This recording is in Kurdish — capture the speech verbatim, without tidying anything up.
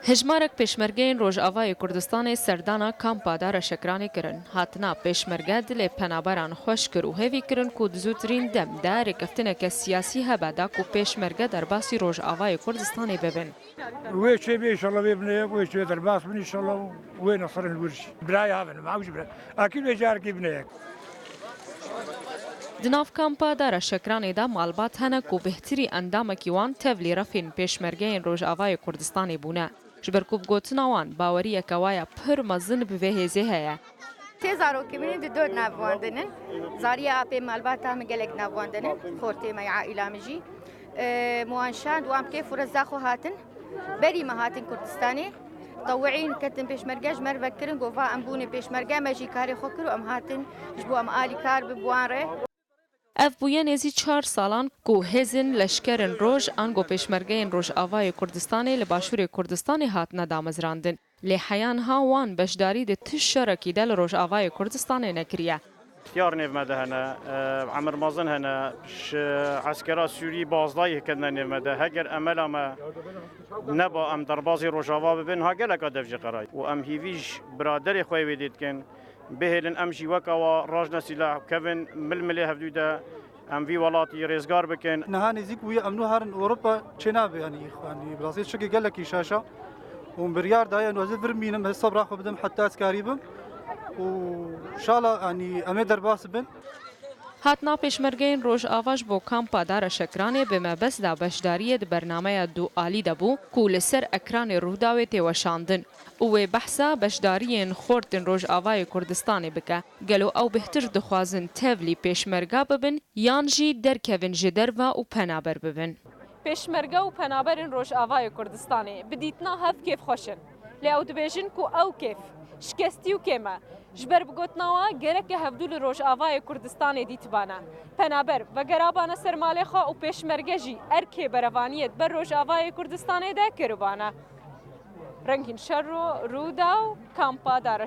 Hejmarek pêşmergeyên Rojavayê Kurdistanê serdana kampa Dara Şekranê kirin. Hatina pêşmerge dilê penaberan xweş kir û hêvî kirin ku di zûtirîn dem de rêkeftineke siyasî hebe da ku pêşmerge derbasî Rojavayê Kurdistanê bibin. Wê çê bê, înşallah wê bine yek, wê çê derbas bin, înşallah wê nesirên wir jî. Birayê hev in, em ew jî bira. Akî wê carekê bine yek. Di nav kampa Dara Şekranê de malbat hene ku bêhtirî endamekî wan tevlî refên pêşmergeyên Rojavayê Kurdistanê bûne. Ji ber ku bi gotina wan baweriyeke wa ya pir mezin bi vê hêzê heye. Sê zarokê min ê di dor nav wan de ne. Zariyê apê malbata min gelek nav wan de ne. Xortê me ya aîla min jî. Em wan şand, wan bi kêf û reza xwe hatin. Berî me hatin Kurdistanê. Tewîîn ketin pêşmerge, ji me re vekirin, got, va em bûne pêşmerge, me jî karê xwe kir û em hatin ji bo em alîkar bin bi wan re. Ev bûye nêzî çar salan ku hêzên leşkerên roj ango pêşmergeyên Rojavayê Kurdistanê li Başûrê Kurdistanê hatine damezrandin. Lê heya niha wan beşdarî di tişt şerekî de li Rojavayê Kurdistanê nekiriye. Xtiyar nêv me de hene, e, emir mezin hene, ji eskera Sûrî bazdayî ketine nêv me de. Heger emela me neba em derbazî Rojava bibin, ha geleka dev jî qerayî. Û em hîvî ji biraderê xwe wê dê dikin. Bihêlin em jî weka wa rajne sîlah, kevin mil milê hevdû de em vî welatî rêzgar bikin. Niha nêzîk bûye em nû herin Ewropa çê nabe, yanî, yanî bi rastî çekê gelekî şaş e. Û min biryar daye, ez ê vir bimînim, ez sebra xwe bidim heta ez karî bim. Û şala, yanî, em ê derbas bin. Hatina pêşmergeyên Rojava ji bo kampa Dara Şekranê bi mebesta beşdariyê di bernameya dualî de bû ku li ser ekranê Rûdawê tê weşandin û wê behsa beşdariyên xortên Rojavayê Kurdistanê bike. Gelo ew bêhtir dixwazin tevlî pêşmerga bibin yan jî derkevin ji derve û penaber bibin? Pêşmerge û penaberên Rojavayê Kurdistanê bi dîtina hev kêfxweş in. Lê ew dibêjin ku ew kêf şikestî û kêm e. Ji ber bi gotina wan gereke hevdû li Rojavayê Kurdistanê dîtibane. Penaber vegerabane ser malê xwe û pêşmerge jî erkê berevaniyê di ber Rojavayê Kurdistanê de kiribane. Rengîn Şerro, Rûdaw, Kampa Dara